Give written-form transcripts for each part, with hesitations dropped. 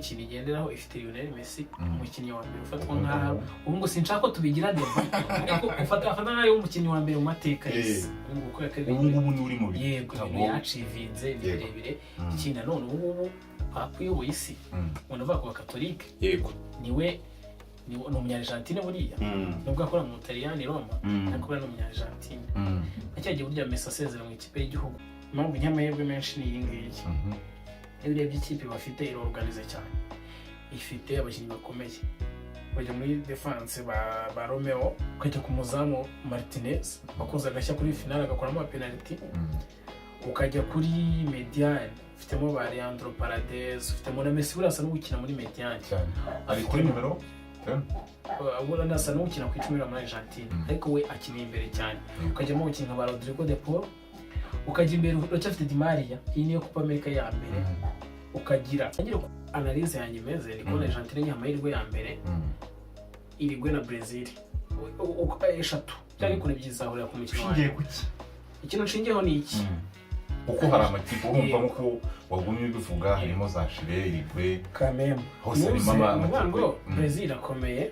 Ikintu igenderaho, ifite Lionel Messi, Mm. umukinnyi wa mbere ufatwa nkaho, ubu ngo sinshaka ko tubigira débat, ariko ufata nkaho ari umukinnyi wa mbere mu mateka y'isi ubu ngubu, kubera ko Ubu ibintu ngubu ni uri mu yego, bitabo. Ibintu yachievinze ni birebire. Ikindi nanone, ubu ngubu papa uyoboye isi, umuntu uvuga ku Bakatolike, niwe ni Umunyargentine buriya, nubwo akora mu Butaliyani, Roma, ariko buriya ni Umunyargentine. Na cya gihe burya Messi asezera mu ikipe y'igihugu, impamvu nyamahirwe menshi ni iyi ngiyi: iyo urebye ikipe bafite, irorganize cyane, ifite abakinnyi bakomeye. Bajya muri defense ba Romero, ukajya ku muzamu Martinez wakoze agashya kuri finale agakoramo penalty, ukajya kuri médiane ufitemo ba Leandro Paredes, ufitemo na Messi, buriya asa n'ugukina muri médiane. Cyane, ari kuri nimero 10. Buriya asa n'ugukina ku 10 muri Argentine, ariko we akiniye imbere cyane. Ukajyamo abakinnyi nka ba Rodrigo de Paul, ukajya imbere uracyafite Di Maria. Iyi niyo Copa America ya mbere. Ukagira ngira uko analyse yanjye imeze, ni kubona Argentine nyiha amahirwe ya mbere, Uruguay na Brazil. Eshatu cyangwa ikora ebyiri zahurira ku mukino wa Ushingiye nyuma. ku ki? Ikintu nshingiyeho ni iki? Kuko hari amakipe, urumva, nk'uko wagumye ubivuga, harimo za Chile, Uruguay, Kameme hose harimo amakipe ngo amakipe. Brazil irakomeye,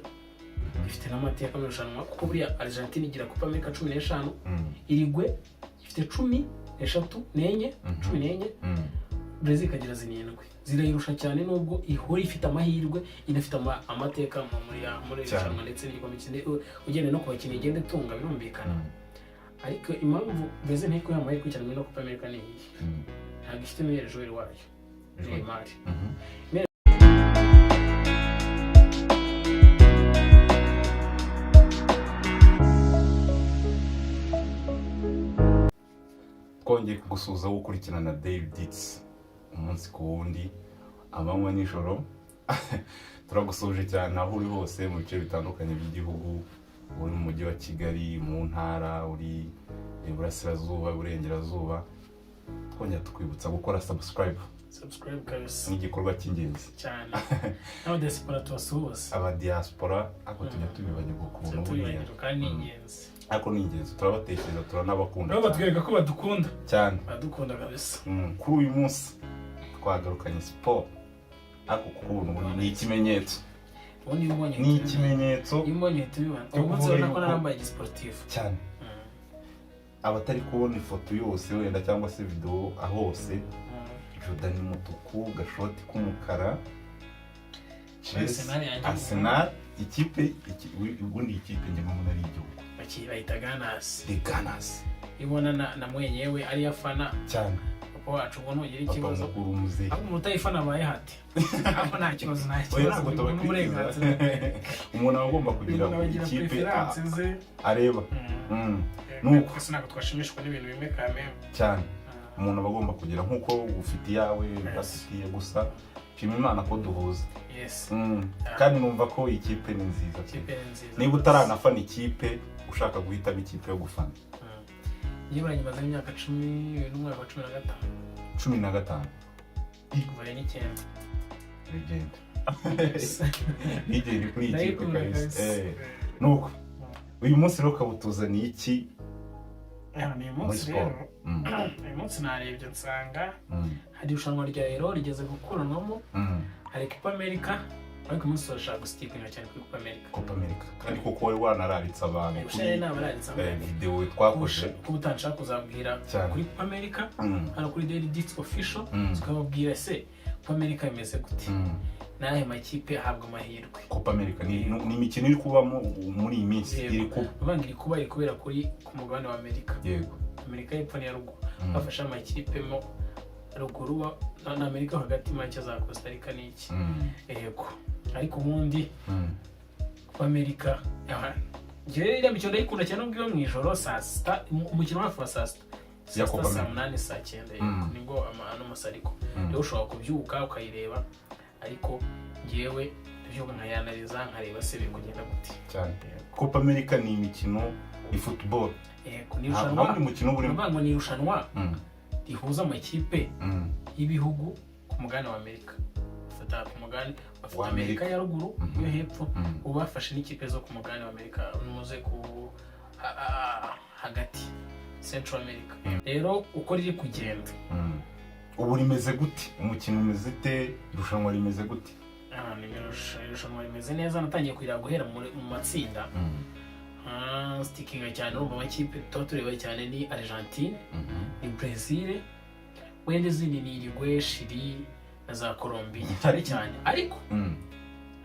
ifite n'amateka mu irushanwa, kuko buriya Argentine igira Copa America 15, Uruguay ifite 13, n'enye, 14, Brazil ikagira zirindwi. Zirayirusha cyane, nubwo ihora ifite amahirwe, inafite amateka muri iri Cyane. rushanwa ndetse n'igikombe cy'isi. Ugendeye no ku bakinnyi igenda itunga, birumvikana. Ariko impamvu Brazil ntikuye amahirwe cyane muri no Copa America ni iyi: ntabwo ifite meilleur joueur wayo, Neymar. Twongeye kugusuhuza wo gukurikirana Daily Dits umunsi ku wundi, amanywa nijoro. Turagusuhuje cyane aho uri hose mu bice bitandukanye by'igihugu, uri mu mujyi wa Kigali, mu ntara, uri iburasirazuba, iburengerazuba. Twongera tukwibutsa gukora subscribe. Subscribe kabisa. Nk'igikorwa cy'ingenzi. Cyane, n'abadiaspora tubasuhuza. Abadiaspora, ariko tujya tubibagirwa ukuntu buriya. Tubibagirwa kandi ni ingenzi. Ariko ni ingenzi, turabatekereza, turanabakunda Nabo cyane. batwereka ko badukunda. Cyane. Badukunda kabisa. Kuri uyu munsi twagarukanye siporo, ariko kuko ubu ni ikimenyetso. Ubundi iyo ubonye Ni ikimenyetso iyo ubonye uhita ubibona. cyo Ubu munsi kuvuga urabona ko narambaye igisportif. Cyane. Abatari kubona ifoto yose wenda cyangwa se videwo hose, Jordan mutuku, gashoti k'umukara, Chelsea, Arsenal yanjye. Arsenal, ikipe ubundi ikipe njye mbona ari igihugu. Bayita Gunners. The Gunners. Iyo ubona na mwenyewe ariyo afana. Cyane. Papa wacu, ubwo ntugira Papa ikibazo. mukuru, muzehe. Ahubwo umuntu utayifana abaye hati, ariko nta kibazo, nta Oya, kibazo. ntabwo Buri muntu tubakurikiza. uburenganzira. Umuntu aba agomba Buri kugira muntu abagira ikipe preference ze. areba. Nuko. Twese ntabwo twashimishwa n'ibintu bimwe kameme. Cyane, umuntu aba agomba kugira nk'uko ufite iyawe, udafite iye. Gusa nshima Imana ko duhuza. Kandi numva ko ikipe ni nziza pe. Ikipe ni nziza. Niba utaranafana ikipe, ushaka guhitamo ikipe yo gufana. Niba nyimaze imyaka 10, uyu ni umwaka wa 15. 15. Kuva 9. Legend, legend kuri iyi kipe. Ndayikunda Kabisa. kabisa. Nuko uyu munsi rero ukaba utuzaniye iki Ni uyu muri munsi siporo? rero, uyu munsi narebye nsanga hari irushanwa rya Euro rigeze gukuranwamo, hari Copa America, ariko uyu munsi turashaka gustickinga cyane kuri Copa America. Copa America, kandi koko wari wanararitse abantu kuri Ubushaye nabararitse videwo twakoze. Kuba utanshaka kuzabwira Cyane. kuri Copa America hano kuri Daily Dits Official, tukababwira se Copa America imeze gute, n'ayo makipe ahabwa amahirwe. Copa America ni imikino iri kubamo muri iyi minsi. Yego. Iri kuba. Uvuga ngo iri kuba, iri kubera ku mugabane wa Amerika. Amerika y'Epfo n'iya ruguru. Bafashe amakipe mo ruguru na Amerika hagati, make za Costa Rica n'iki. Yego, ariko ubundi Copa America, aha, njyewe iriya mikino ndayikunda cyane, nubwo iba mu ijoro saa sita, umukino hafi wa saa sita, saa Ya sita, Copa saa America. 8, saa 9, yego, nibwo ano masaha, ariko rero ushobora kubyuka ukayireba, ariko njyewe ndabyuka nkayanariza, nkareba se biri kugenda gute. Cyane, Copa America ni imikino, ni football. Yego, ni Nta irushanwa. wundi mukino uba urimo. Ni ukuvuga ngo ni irushanwa rihuza amakipe y'ibihugu ku mugabane wa Amerika. Bafata ku mugabane, bafata Wa Amerika Amerika. ya ruguru, yo hepfo. Ubu bafashe n'ikipe zo ku mugabane wa Amerika muze ku hagati, Central America. Rero uko riri kugenda, Ubu rimeze gute? Umukino umeze ute? Irushanwa rimeze gute? Ni irushanwa rimeze neza. Natangiye kurira guhera mu matsinda. Stickinga cyane, urumva amakipe tuba tureba cyane ni Argentine, ni Brazil, wenda izindi ni Uruguay, Chili na za Colombia cyane cyane, ariko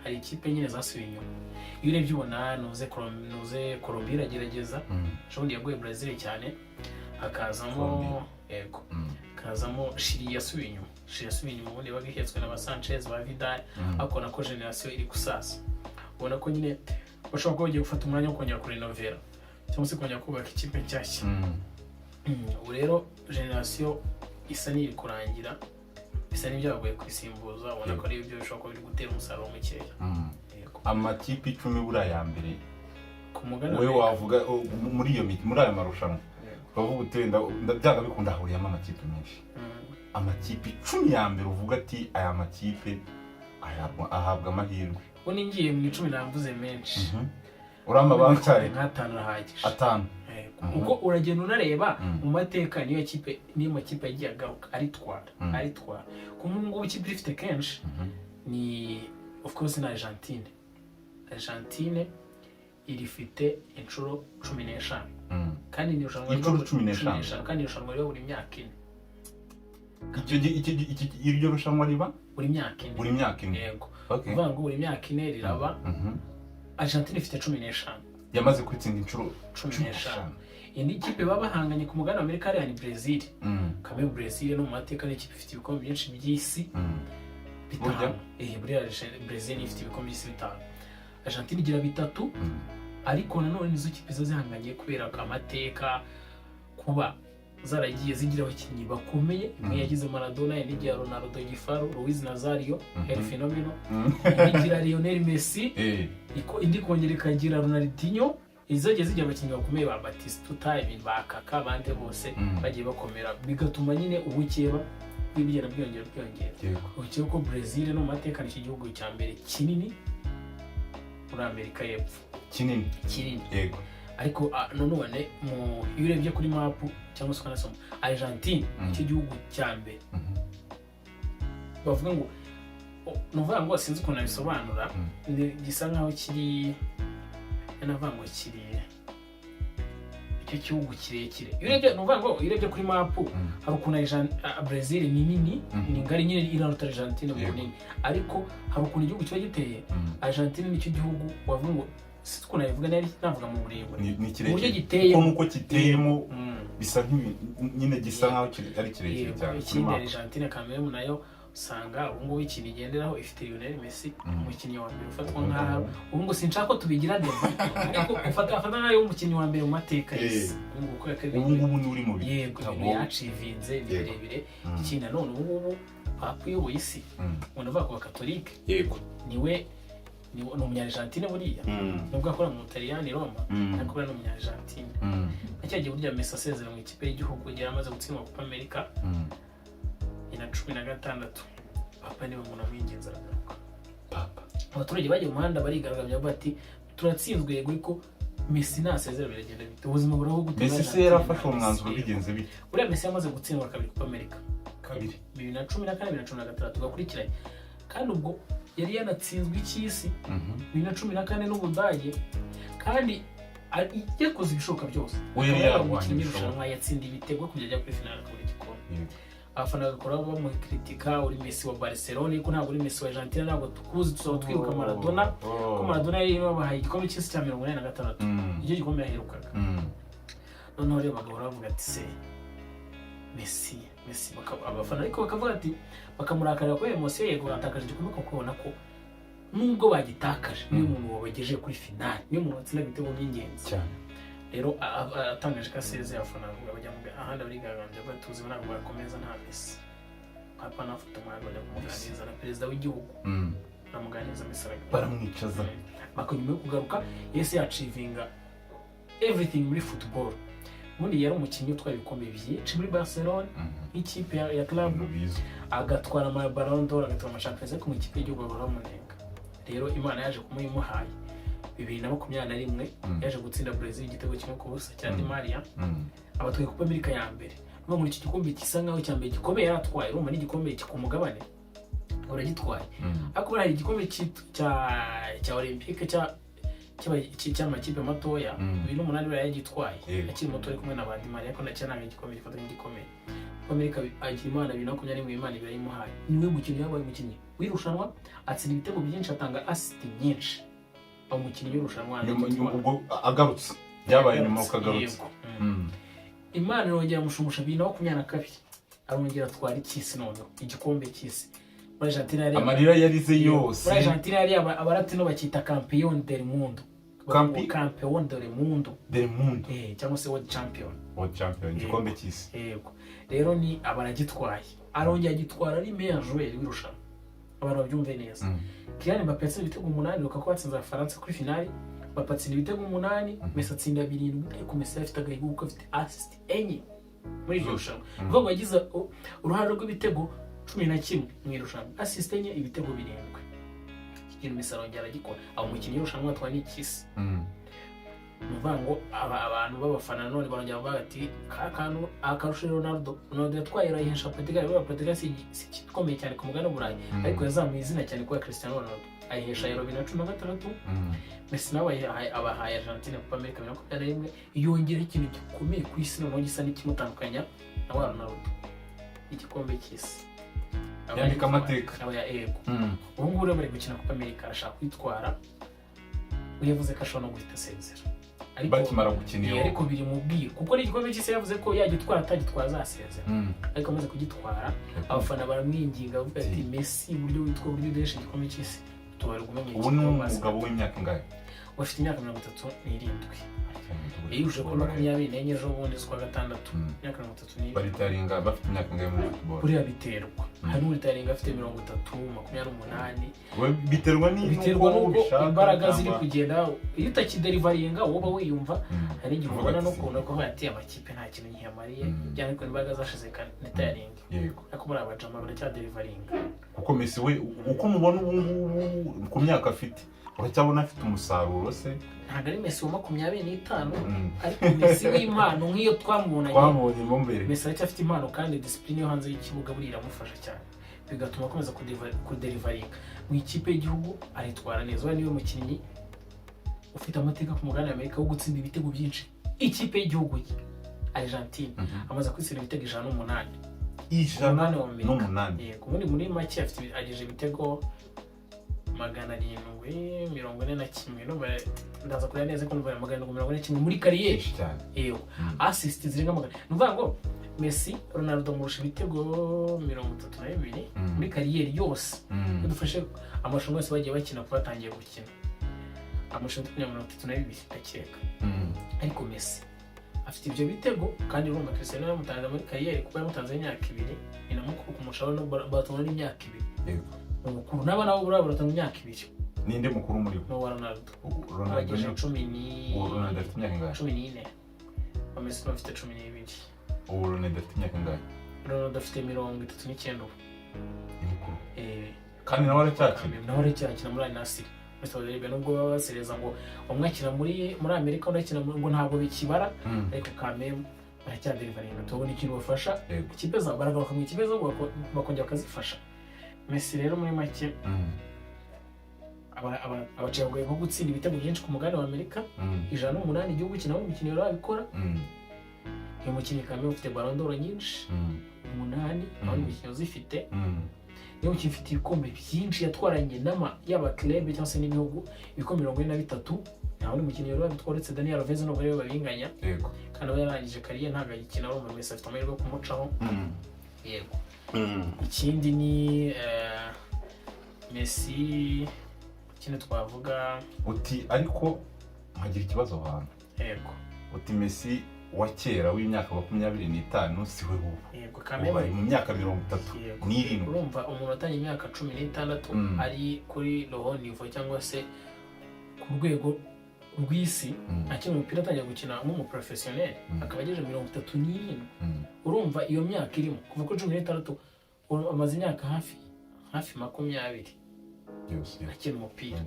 hari ikipe nyine zasubiye inyuma. Iyo urebye ubona nuze Colombia iragerageza. Ejobundi yaguye Brazil cyane, hakazamo Colombia. Yego. Hakazamo Chili yasubiye inyuma. Chili yasubiye inyuma, ubundi yabaga ihetswe na ba Sanchez, ba Vidal, ariko ubona ko generation iri gusaza, ubona ko nyine bashobora kuba bagiye gufata umwanya wo kongera kurenovera cyangwa se kongera kubaka ikipe nshyashya. Ubu rero generation isa n'iri kurangira, bisa n'ibyabagoye kuyisimbuza, ubona ko ari byo bishobora kuba biri gutera umusaruro mukeya. Yego. Amakipe 10 buriya ya mbere, ku mugabane wowe Amerika. Wavuga muri ayo marushanwa, uravuga uti wenda byanga bikunda hahuriyemo amakipe menshi. Amakipe 10 ya mbere uvuga ati aya makipe ahabwa amahirwe. Ubu ningiye mu 10 namvuze menshi. Uramba bangahe? Nk'atanu arahagije. Atanu. Yego. Kuko uragenda unareba mu mateka, niyo kipe, niyo makipe yagiye agaruka aritwara, aritwara. Ku ngubu ikipe ifite kenshi ni of course ni Argentine. Argentine irifite inshuro 15, kandi ni irushanwa Inshuro riba 15. 15, kandi irushanwa riba buri myaka 4. Icyo iryo rushanwa riba Buri myaka 4. Buri myaka 4. Yego. Okay. Kuvuga ngo buri myaka 4 riraba. Argentine ifite 15. Yamaze kwitsinda inshuro 15. Indi kipe baba bahanganye ku mugabane wa Amerika hariya ni Brazil. Kamwe Brazil no mu mateka ni ikipe ifite ibikombe byinshi by'isi, bitanu. Burya? Buriya Brazil ifite ibikombe by'isi bitanu, Argentine igira bitatu. Ariko nanone nizo kipe ziba zihanganye kubera ko amateka, kuba zaragiye zigira abakinnyi bakomeye. Imwe yagize Maradona, indi igira Ronaldo Gifaru, Luis Nazario, El Fenomeno, indi igira Lionel Messi, indi ikongera ikagira Ronaldinho. Izagiye zigira abakinnyi bakomeye ba Batistuta, ibintu ba Kaka, abandi bose bagiye bakomera, bigatuma nyine ubukeba bwigenda bwiyongera bwiyongera. Ubukeba ko Brazil no mu mateka ni igihugu cya mbere kinini muri Amerika y'Epfo. Kinini. Kinini. Ariko nanone iyo urebye kuri mapu cyangwa se ukanasoma, Argentine nicyo gihugu cya mbere bavuga ngo ni ukuvuga ngo sinzi ukuntu nabisobanura. Gisa nkaho kiri, navuga ngo kiri icyo gihugu kirekire. Iyo urebye, ni ukuvuga ngo iyo urebye kuri mapu, hari ukuntu Brazil ni nini, ni ngari nyine, iraruta Argentine mu bunini, ariko hari ukuntu igihugu kiba giteye. Argentine nicyo gihugu wavuga ngo, sinzi ukuntu nabivuga, nari navuga mu burebure, Ni uburyo kirekire giteyemo. Kuko nuko giteyemo bisa nk'ibi nyine, gisa nkaho ari kirekire cyane kuri Ikindi, mapu. Argentine kamere nayo usanga ubu ngubu ikintu igenderaho, ifite Lionel Messi, umukinnyi wa mbere ufatwa nkaho ubu ngubu, sinshaka ko tubigira débat, ariko afata nkaho ari umukinnyi wa mbere mu mateka y'isi ubu ngubu, kubera ko Ubu ibintu ngubu ni uri mu yego, bitabo. Ibintu yachievinze ni birebire. Ikindi nanone, ubu ngubu papa uyoboye isi, umuntu uvuga ku bakatolike, niwe ni umunyargentine buriya, nubwo akora mu Butaliyani, Roma, ariko buriya ni umunyargentine. Na cya gihe burya Messi asezera mu ikipe y'igihugu, yari amaze gutsindwa Copa America 2016, papa niwe muntu amwinginze aragaruka. Papa. Abaturage bagiye mu muhanda barigaragambya, bavuga ati turatsinzwe yego, ariko Messi nasezera biragenda bite? Ubuzima buraho gute? Messi se yarafashe uwo mwanzuro bigenze bite? Buriya Messi yamaze gutsindwa kabiri Copa America. Kabiri. 2014, 2016 gakurikiranye, kandi ubwo yari yanatsinzwe icy'isi 2014 n'Ubudage, kandi yakoze ibishoboka byose. We yari Akaba yabaye yarwanye umukinnyi ibishoboka. w'irushanwa, yatsinda ibitego kugera ajya kuri finale akabura igikombe. Abafana bagakora bamukritika: uri Messi wa Barcelona, ariko ntabwo uri Messi wa Argentina, ntabwo tukuzi, tuzaba twibuka Maradona, ko Maradona yari yabahaye igikombe cy'isi cya 86, nicyo gikombe yaherukaga. Noneho rero bagahora bavuga ati se Messi, Messi, abafana ariko bakavuga ati, bakamurakarira kubera émotion. Yego, batakaje igikombe, kuko ubona ko nubwo bagitakaje, niyo muntu wabagejeje kuri finale, niyo muntu watsinda ibitego by'ingenzi. Rero atangaje ko asezeye, abafana bavuga, bajya mu ahandi barigaragambya, batuzi ntabwo bakomeza nta Messi. Papa nafata umwanya bajya kumuganiriza na perezida w'igihugu, baramuganiriza, Messi aragaruka. Baramwicaza. Bako nyuma yo kugaruka yahise yachievinga everything muri football. Ubundi yari umukinnyi utwaye ibikombe byinshi muri Barcelona, nk'ikipe ya club, Ibintu bizwi. agatwara ama Ballon d'Or, agatwara ama Champions, ariko mu ikipe y'igihugu bahora bamunenga. Rero Imana yaje kumuyimuhaye 2021, yaje gutsinda Brazil igitego 1-0 cya Di Maria, abatwaye Copa America ya mbere. Urumva muri iki gikombe gisa nkaho cya mbere gikomeye yari atwaye, urumva n'igikombe ku mugabane. Uragitwaye. Ariko buriya hari igikombe cya Olympique cy'amakipe matoya. 2008 buriya yagitwaye akiri muto, ari kumwe na ba Di Maria, ariko nacyo ntabwo igikombe gifata nk'igikomeye. Copa America agira Imana, 2021 Imana ibirayimuhaye. Niwe mukinnyi wabaye umukinnyi w'irushanwa, atsinda ibitego byinshi, atanga assist nyinshi, aba umukinnyi w'irushanwa. Nyuma ubwo agarutse, byabaye nyuma uko agarutse. Yego. Imana irongera amushumusha 2022, arongera atwara icy'isi, noneho igikombe cy'isi muri Argentina yari Amarira yarize yose. Muri Argentina yari abalatino bakita campeón del mundo. Campeón del mundo. Del mundo. Cyangwa se world champion. World champion, igikombe cy'isi. Yego. Rero ni abaragitwaye, arongera agitwara ari meilleur joueur w'irushanwa. Abantu babyumve neza. Kylian Mbappe yatsinze ibitego 8. Lukaku batsinze Abafaransa kuri finali, Mbappe atsinda ibitego 8, Messi atsinda 7, ariko Messi afite agahigo kuko afite assist 4 muri iryo Zose. rushanwa. Bivuga ngo yagize uruhare rw'ibitego 11 mu irushanwa, assist 4, ibitego 7. Iki kintu Messi arongera aragikora, aba umukinnyi w'irushanwa atwaye n'icy'isi. Ni ukuvuga ngo abantu b'abafana none barongera bavuga ati ka kantu akarusha Ronaldo. Ronaldo yatwaye, arayihesha Portugal. Buriya Portugal si ikipe ikomeye cyane ku mugabane w'Uburayi, ariko yazamuye izina cyane kubera Cristiano Ronaldo, ayihesha Euro 2016. Messi nawe abahaye Argentine Copa America 2021, yongeraho ikintu gikomeye ku isi noneho gisa n'ikimutandukanya na wa Ronaldo, igikombe cy'isi. Yandika amateka. Aba ya, yego. Ubu ngubu rero bari gukina Copa America, arashaka kwitwara. We yavuze ko ashobora no guhita asezera, ariko Bakimara gukina iyo. Ariko biri mu bwiru, kuko n'igikombe cy'isi yavuze ko yagitwara atagitwara azasezera. Ariko amaze kugitwara, abafana baramwinginga, bavuga ati: "Messi, uburyo witwa, uburyo uduhesha igikombe cy'isi, tubari ugume mu Ubu ni ikipe wa basket." umugabo w'imyaka ingahe? Bafite imyaka 37, yujuje kuri 24 ejo bundi z'ukwa gatandatu. Imyaka 34. Baritaringa bafite imyaka ingahe muri football? Buriya biterwa, hari n'uritaringa afite 30, 28. Biterwa Biterwa n'uko n'uko ubishaka imbaraga ziri kugenda. Iyo utakideliveringa, wowe uba wiyumva. Hari igihe Uvuga ubona ati, n'ukuntu ariko ati amakipe nta kintu nkiyamariye, cyane ko imbaraga zashize nitayaringa. Ariko muri abajama baracyadeliveringa. Kuko Messi we, uko mubona ubu ngubu ku myaka afite, uracyabona afite umusaruro se? Ntabwo ari Messi wa 25, ariko Messi w'impano nk'iyo twamubonanye Twamubonye mo mbere. Messi aracyafite impano, kandi discipline yo hanze y'ikibuga buriya iramufasha cyane, bigatuma akomeza kudeliveringa. Mu ikipe y'igihugu aritwara neza. We niwe mukinnyi ufite amateka ku mugabane wa Amerika wo gutsinda ibitego byinshi ikipe y'igihugu ye Argentine. Amaze kwitsinda ibitego 108. Ijana Umunani wa Amerika. n'umunani. Yego. Ubundi muri make afite, agejeje ibitego 741. Numva ndaza kureba neza ko numva 741 muri carrière. Byinshi cyane. Yego. Assist zirenga 400. Ni ukuvuga ngo Messi, Ronaldo amurusha ibitego 32 muri carrière yose. Iyo dufashe amarushanwa yose bagiye bakina kuva batangiye gukina, amurusha ibitego 32, ndakeka. Ariko Messi afite ibyo bitego, kandi urumva Cristiano yamutanze muri carrière, kuko yamutanze imyaka 2, ni na mukuru kumurusha, we batangana n'imyaka 2 mu bukuru. N'aba nabo buriya baratanga imyaka 2. Ninde mukuru muri bo? N'uwa Ronaldo. Ronaldo. Bagejeje cumi Ubu Ronaldo afite imyaka ingahe? 14. Wa Messi nawe afite 12. Ubu Ronaldo afite imyaka ingahe? Ronaldo afite 39 ubu. Ni mukuru. Eh. Kandi nawe aracyakina. Nawe aracyakina muri Al Nassr, muri Saudi Arabia, nubwo baba basereza ngo umwe akina muri Amerika, undi akina ngo ntabwo bikibara. Ariko kameme baracyadeliveringa, tubona ikintu bafasha ikipe zabo, baragaruka mu ikipe zabo bakongera bakazifasha. Messi rero muri make abaciye nko gutsinda ibitego byinshi ku mugabane wa Amerika, 108, igihugu kinamo umukino urabikora. Uyu mukinnyi kameme ufite Ballon d'Or nyinshi, 8, abandi mukinnyi uzifite. Niyo mukinnyi ufite ibikombe byinshi yatwaranye n'ama yaba club cyangwa se n'ibihugu, ibikombe 43. Nta wundi mukinnyi wari wabitwara uretse Daniel Alves, nubwo ariwe babinganya. Kandi we yarangije carrière, ntabwo agikina. Urumva Messi afite amahirwe yo kumucaho. Yego. Ikindi ni Messi, ikindi twavuga. Uti ariko nkagira ikibazo aho hantu. Yego. Uti Messi wa kera w'imyaka 25 si we ubu. Yego. Ubu Kameme ari mu myaka mirongo itatu n'irindwi. Urumva umuntu watangiye imyaka 16 ari kuri le haut niveau cyangwa se ku rwego rw'isi, akina umupira, atangiye gukina nk'umuprofesiyoneri, akaba agejeje 37. Urumva iyo myaka irimo kuva kuri 16, amaze imyaka hafi 20 Byose. akina umupira.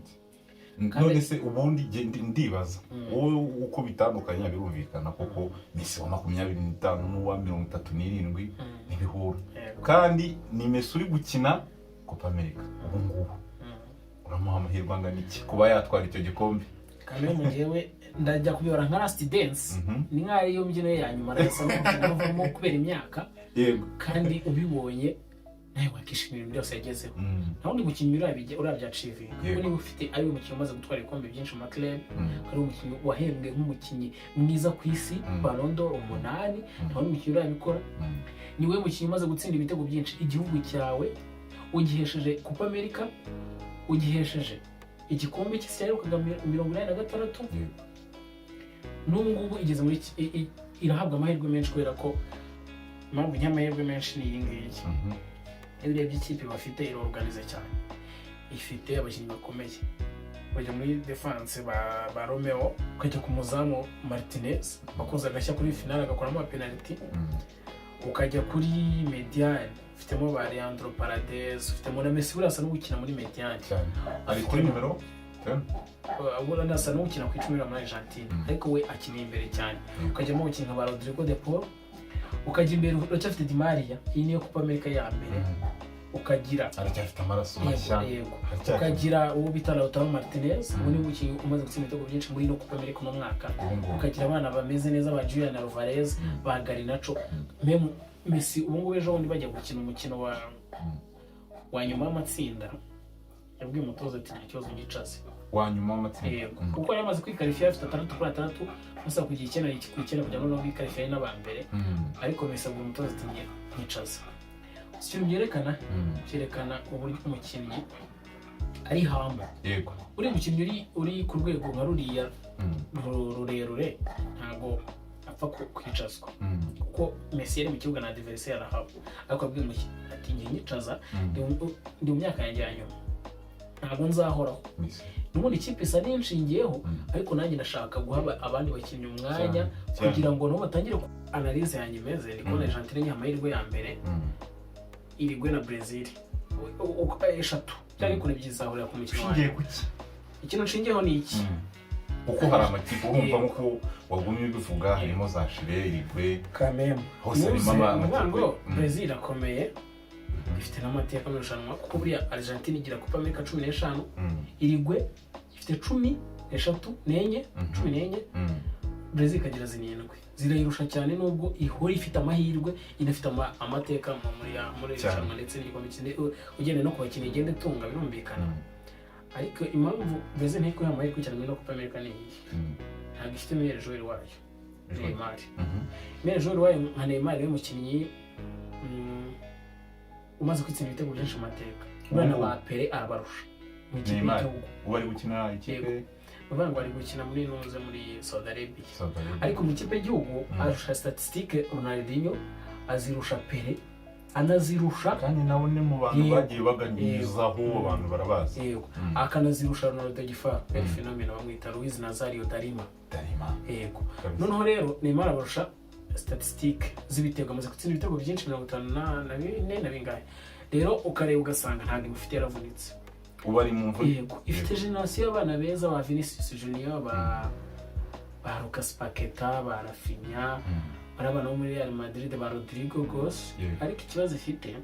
None se ubundi jye ndibaza, wowe uko bitandukanye birumvikana koko, Messi wa 25 n'uwa 37 ntibihura. Yego. Kandi ni Messi uri gukina. Copa America ubu ngubu uramuha amahirwe angana iki kuba yatwara icyo gikombe? Kamere mu gihe ndajya kubibara nka last dance, ni nk'aho ariyo mbyino ye ya nyuma, arasa n'uvamo kubera imyaka. Kandi ubibonye nawe wakishimira ibintu byose yagezeho. Nta wundi mukinnyi urabyachievinga, kuko niba ufite ari we mukinnyi umaze gutwara ibikombe byinshi mu maclub, ari umukinnyi wahembwe nk'umukinnyi mwiza ku isi, Ballon d'Or 8, nta wundi mukinnyi urabikora. Ni we mukinnyi umaze gutsinda ibitego byinshi. Igihugu cyawe ugihesheje Copa America, ugihesheje igikombe cy'isi cyaherukaga 86. N'ubu ngubu igeze muri irahabwa amahirwe menshi, kubera ko impamvu nyamahirwe menshi ni iyi ngiyi: iyo urebye ikipe bafite, iraorganize cyane, ifite abakinnyi bakomeye. Bajya muri defense ba Romero, ukajya ku muzamu Martinez wakoze agashya kuri finale agakoramo penalty, ukajya kuri médiane ufitemo ba Leandro Paredes, ufitemo na Messi, buriya asa n'ugukina muri médiane. Cyane, ari kuri nimero 10. Ubona asa n'ugukina ku 10 muri Argentine, ariko we akiniye imbere cyane. Ukajyamo abakinnyi nka ba Rodrigo de Paul, ukajya imbere uracyafite Di Maria, iyi niyo Copa America ya mbere, ukagira Aracyafite amaraso mashya. Yego. Aracyafite- Ukagira uwo bita Lautaro Martinez, ubu ni umukinnyi umaze gutsinda ibitego byinshi muri ino Copa America uno mwaka. Ubu ngubu. Ukagira abana bameze neza ba Julian Alvarez, ba Garnacho, même Messi ubu ngubu. Ejo bundi bajya gukina umukino wa nyuma w'amatsinda, yabwiye umutoza ati: "Nta kibazo, nyicaze." Wa nyuma w'amatsinda? Yego, kuko yari amaze kwiqualifiya afite 6 kuri 6, gusa kugira 9 ku 9 kugira ngo noneho bikarifiye n'aba mbere. Ariko Messi abwira umutoza ati: "Ngiye nyicaza." Si ikintu byerekana? Byerekana uburyo umukinnyi ari humble. Uriya mukinnyi uri ku rwego nka ruriya rurerure ntabwo apfa kwicazwa, kuko Messi yari mu kibuga na adversaire arahaba, ariko abwiye umukinnyi ati: "Ngiye nyicaza, ndi mu myaka yanjye ya nyuma, ntabwo nzahoraho." Messi. N'ubundi ikipe isa n'inshingiyeho, ariko nanjye ndashaka guha abandi bakinnyi umwanya Cyane. kugira ngo nabo batangire. Analyse yanjye imeze ndi kubona Argentine nyiha amahirwe ya mbere, Uruguay na Brazil eshatu cyangwa kure ebyiri zahurira ku mukino wa Ushingiye nyuma. ku ki? Ikintu nshingiyeho ni iki? Kuko hari amakipe urumva, nk'uko wagumye ubivuga, harimo za Chile, Uruguay, Kameme hose harimo amakipe. Amakipe. Brazil irakomeye, ifite n'amateka mu irushanwa, kuko buriya Argentine igira Copa America 15, Uruguay ifite 13, n'enye, 14, Brazil ikagira 7. Zirayirusha cyane nubwo ihora ifite amahirwe, inafite amateka muri iri rushanwa ndetse n'igikombe cy'isi. Ugendeye no ku bakinnyi igenda itunga, birumvikana. Ariko impamvu Brazil ntiri kuyiha amahirwe cyane muri ino Copa America ni iyi: ntabwo ifite meilleur joueur wayo, Neymar. Meilleur joueur wayo nka Neymar niwe mukinnyi umaze kwitsinda ibitego byinshi mu mateka. Buriya na ba Pele arabarusha mu ikipe Neymar. y'igihugu. Ubu ari gukina ikipe? Bavuga ngo ari gukina muri nuze muri Saudi Arabia. Saudi Arabia. Ariko mu ikipe y'igihugu arusha statistique Ronaldinho, azirusha Pele, anazirusha Kandi nawe ni mu bantu bagiye baganyuzaho, abantu barabazi. Yego, akanazirusha Ronaldo Gifaro El Fenomeno, bamwita Luis Nazario da Lima. Da Lima. Yego. Kabisa. Noneho rero Neymar abarusha statistique z'ibitego, amaze gutsinda ibitego byinshi, 54 na bingahe. Rero ukareba ugasanga ntabwo imufite, yaravunitse. Ubu ari mu mvune. Yego, ifite génération y'abana beza ba Vinicius Junior, ba Lucas Paqueta, ba Raphinha, bari abana bo muri Real Madrid, ba Rodrygo Goes. Ariko ikibazo ifite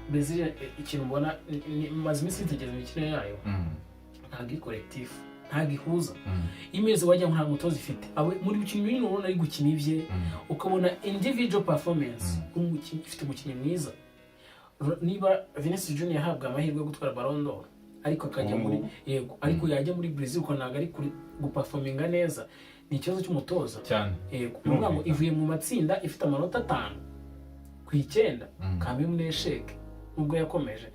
Brazil, ikintu mbona maze iminsi nitegereza imikino yayo, ntabwo iri collectif, ntabwo ihuza. Imeze wajya ngo nta mutoza ifite. Muri mukinnyi nyine ubona ari gukina ibye, ukabona individual performance, umukinnyi ifite umukinnyi mwiza. Niba Vinicius Junior yahabwa amahirwe yo gutwara Ballon d'Or, ariko akajya Ubu muri ngubu? Yego, ariko yajya muri Brazil ukabona ntabwo ari guperforminga neza, ni ikibazo cy'umutoza. Yego, ni ukuvuga ngo ivuye mu matsinda ifite amanota 5 ku 9, kamwe muri échec nubwo yakomeje.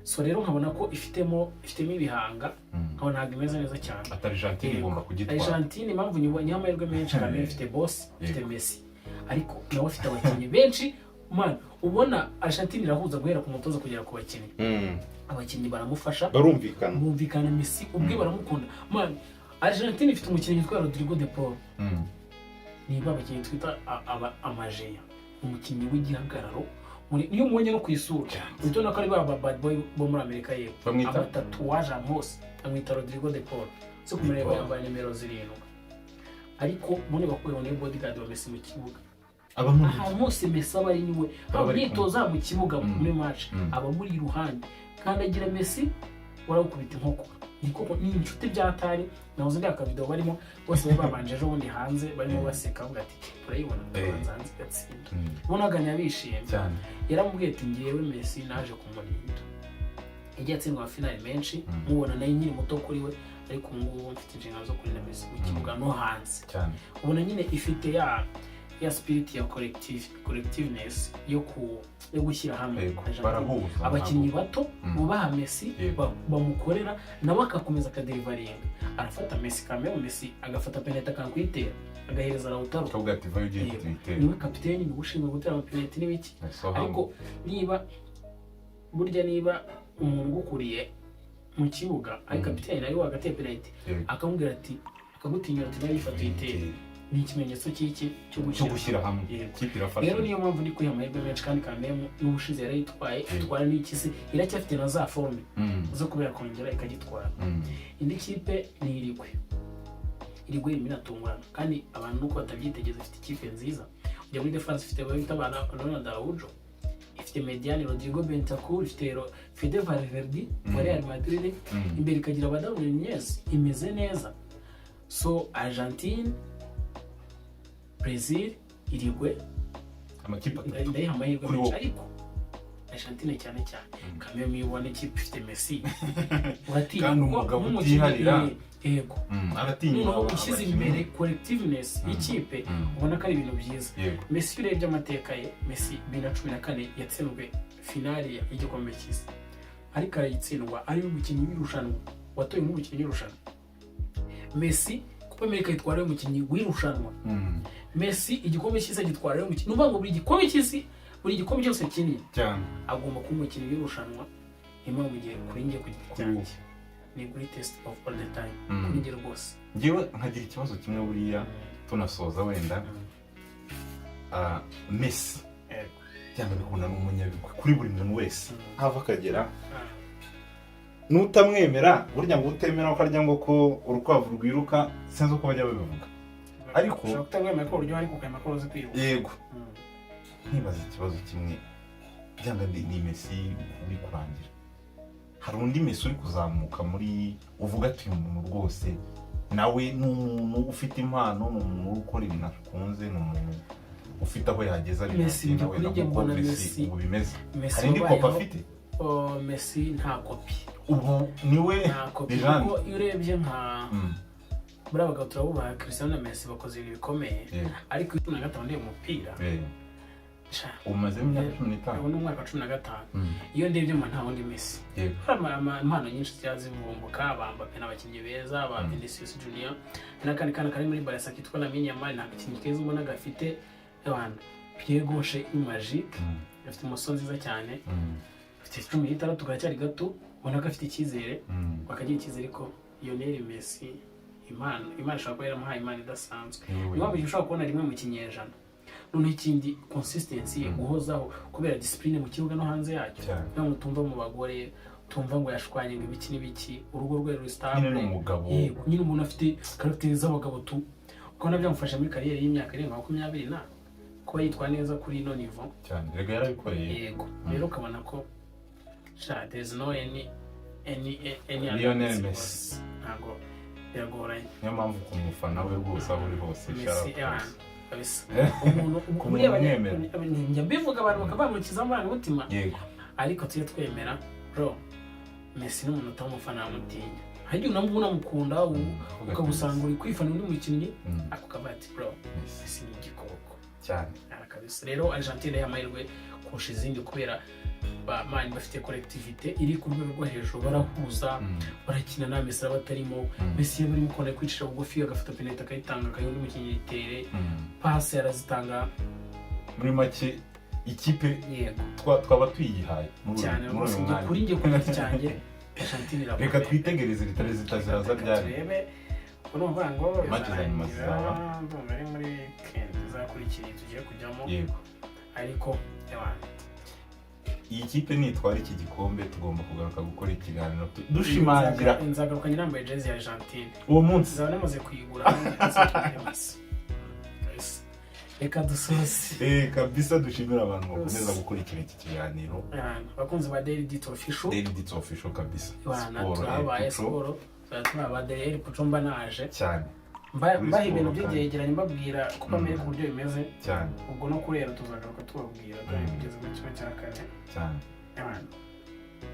So rero nkabona ko ifitemo ibihanga, nkabona ntabwo imeze neza cyane. Ati Argentine igomba kugitwara. Argentine impamvu nyiha amahirwe menshi kandi ifite boss, ifite Messi, ariko nawe afite abakinnyi benshi. Man, ubona Argentine irahuza guhera ku mutoza kugera ku bakinnyi. Abakinnyi baramufasha. Barumvikana. Bumvikana, Messi ubwe baramukunda. Man, Argentine ifite umukinnyi witwa Rodrigo de Paul, niba abakinnyi twita amajeya, umukinnyi w'igihagararo, niyo umubonye no ku isura uhita ubona ko ari ba bad boy bo muri Amerika y'Epfo. Bamwita? Amatatouage ahantu hose. Amwita Rodrigo de Paul. So kumureba Paul. yambaye nimero 7, ariko ubundi bakubwira ngo niwe bodyguard wa Messi mu kibuga. Aba muri Ahantu hose Messi aba ari niwe. Baba Haba bari imyitozo, haba mu kibuga, muri match, aba muri iruhande. Kandagira Messi, warawukubita inkokora. Ni koko ni inshuti byatari. Nahoze ndi akavideo barimo bose, bari babanje ejo bundi hanze barimo baseka, bavuga ati: "Turayibona, tubanza hanze igatsinda." Ubona baganira bishimye. Yaramubwiye ati: "Ngewe Messi naje kumurinda, yagiye atsindwa amafinali menshi, mubona nayo nkiri muto kuri we, ariko ubu ngubu mfite inshingano zo kurinda Messi mu kibuga no hanze." Ubona nyine ifite ya spirit ya collectiveness yo gushyira hamwe. Argentine. Barahuza. Abakinnyi bato bubaha Messi, bamukorera, nawe agakomeza akadeliveringa. Arafata Messi kamwe, Messi agafata penalty akakuyitera, agahereza Lautaro. Akavuga ati: "Vayo ugiye tuyitere." Niwe kapiteni, niwe ushinzwe gutera amapenalty n'ibiki. So Ariko niba burya, niba umuntu ugukuriye mu kibuga ari kapiteni, nawe wagateye penalty, akamubwira ati, akagutinyura ati: "Nawe yifata uyitere," ni ikimenyetso cy'iki? Cyo cyo gushyira gushyira hamwe. Yego. Ikipe irafasha. Rero niyo mpamvu ndi kwiha amahirwe menshi, kandi kamemu n'ubushize yarayitwaye, itwara n'ikisi, iracyafite na za forme zo kuba yakongera ikagitwara. Indi kipe ni Uruguay. Uruguay irimo iratungurana, kandi abantu nuko batabyitegeza. Ifite ikipe nziza. Ujya muri defense, ifite abo bita ba Ronald Araujo, ifite médiane Rodrigo Bentancur, ifite Fede Valverde wa Real Madrid, imbere ikagira ba Darwin Nunez. Imeze neza. So Argentine, Brazil, Uruguay. Amakipe atatu. Ndayiha amahirwe Kuri menshi, wowe. ariko Argentine cyane cyane. Kamwe iyo ubona ikipe ifite Messi, uratinya, Kandi kuko umugabo nk'umukinnyi, utiharira. Yego. Aratinya Noneho ushyize abakinnyi. imbere collectiveness y'ikipe, ubona ko ari ibintu byiza. Messi, iyo urebye amateka ye, Messi 2014 yatsinzwe finali y'igikombe cy'isi, ariko arayitsindwa ari umukinnyi w'irushanwa, watowe nk'umukinnyi w'irushanwa. Messi Copa America yitwara ari umukinnyi w'irushanwa. Messi igikombe cy'isi agitwara ari umukinnyi. Ni ukuvuga ngo buri gikombe cy'isi, buri gikombe cyose kinini, agomba kuba umukinnyi w'irushanwa. Niyo mpamvu igihe kuri njye ku giti Kuri cyanjye ni greatest of all the time, kuri njye rwose. Njyewe nkagira ikibazo kimwe buriya, tunasoza wenda. Messi byanga bikunda ni umunyabigwi kuri buri muntu wese, hava akagera. Nutamwemera, burya ngo utemera ukarya ngo ko urukwavu rwiruka, sinzi uko bajya babivuga. Ushobora kutamwemera ko uryoha, ariko ukemera ko ruzi kwiruka. Yego. Nkibaza ikibazo kimwe: byanga ni Messi uri kurangira, hari undi Messi uri kuzamuka muri uvuga ati: "Uyu muntu rwose nawe ni umuntu ufite impano, ni umuntu uri gukora ibintu akunze, ni umuntu ufite aho yageza Messi, binatinda njye wenda kuri njye nk'uko mbona Messi Messi ubu bimeze." Messi Hari indi kopi wabayeho- afite? Oh, Messi nta kopi. Ubu niwe Nta kopi. legend. Kuko iyo urebye nka buriya abagabo turabubaha, Cristiano na Messi bakoze ibintu bikomeye, ariko iyo 15 ndeba umupira, sha, umazemo imyaka 15. Ubu ni umwaka wa 15. Iyo ndebye mba nta wundi Messi. Hari impano nyinshi zijya zivumbuka, ba Mbappe n'abakinnyi beza, ba Vinicius Junior, n'akandi kana kari muri Barca kitwa Lamine Yamal, ni agakinnyi keza ubona gafite abantu pied gauche magique, gafite imoso nziza cyane, afite 16, karacyari gato, ubona ko afite icyizere, bakagira icyizere ko Lionel Messi, Imana ishobora kuba yaramuhaye impano idasanzwe. Niwe. Niyo mpamvu ushobora kubona rimwe mu kinyejana. Noneho ikindi, consistency ye, guhozaho, kubera discipline mu kibuga no hanze yacyo. Niyo mpamvu tumva mu bagore, tumva ngo yashwanye, ngo ibiki n'ibiki, urugo rwe ruri stable. Nyine ni umugabo. Yego, nyine umuntu afite caractère z'abagabo tu, ukabona byamufasha muri carrière y'imyaka irenga 20 na kuba yitwara neza kuri ino niveau. Cyane, rega yarabikoreye. Yego, rero ukabona ko sha, there is no any other Lionel Messi Messi. rwose. Ntabwo, biragoranye. Niyo mpamvu ku mufana we rwose, aho uri hose, Messi shout out abantu rwose. Kabisa, umuntu Ku buriya muntu umwemera. njya mbivuga, abantu bakabamukiza amarangamutima, ariko tujye twemera bro, Messi ni umuntu utamufana wamutinya. Hari igihe unamubona unamukunda, ukagusanga uri kwifana undi mukinnyi, ako kavuga ati: "Bro, Messi. Messi ni igikoko." Ah, kabisa. Rero Argentine y'amahirwe kurusha izindi kubera ba man bafite collectivité iri ku rwego rwo hejuru, barahuza, barakina nta Messi aba atarimo. Messi iyo barimo kubona kwicisha bugufi, agafata penalty akayitanga, akayiha undi mukinnyi yitere, passe arazitanga. Muri make ikipe twaba tuyihaye muri Cyane uyu rwose, njye mwanya. kuri njye ku giti cyanjye Argentine irakomeye. Reka twitegereze ritari zitaziraza Reka ryari. turebe. Urumva ngo Match za nyuma bizarangira, zizaba. ndumva ari muri weekend izakurikira iyi tugiye kujyamo. Ariko ewana. Iyi kipe nitwara iki gikombe, tugomba kugaruka gukora ikiganiro dushimangira. Nzagaruka nambaye jezi ya Argentine. Uwo munsi. Nzaba namaze kuyigura, nzatwara Messi. Kabisa. Reka dusoze. Kabisa, dushimira abantu bakomeza gukurikira iki kiganiro. Abantu, abakunzi ba Daily Dito Official. Daily Dits Official kabisa. Bana Siporo, turabaye Puco. Siporo tuzaba turi aba Daily Puco, mba naje Cyane. Muri mbaha siporo ibintu kandi. by'ibyegeranyo, mbabwira Copa America uburyo bimeze. Ubwo no kurera tuzagaruka tubabwira, dore bigeze muri 1/4. Abantu,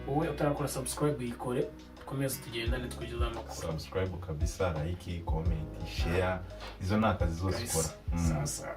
wowe utarakora subscribe, yikore, dukomeze tugendane, twigeze amakuru. Subscribe kabisa, like, comment, share, izo ni akazi zose Kabisa. ukora. Sawa sawa.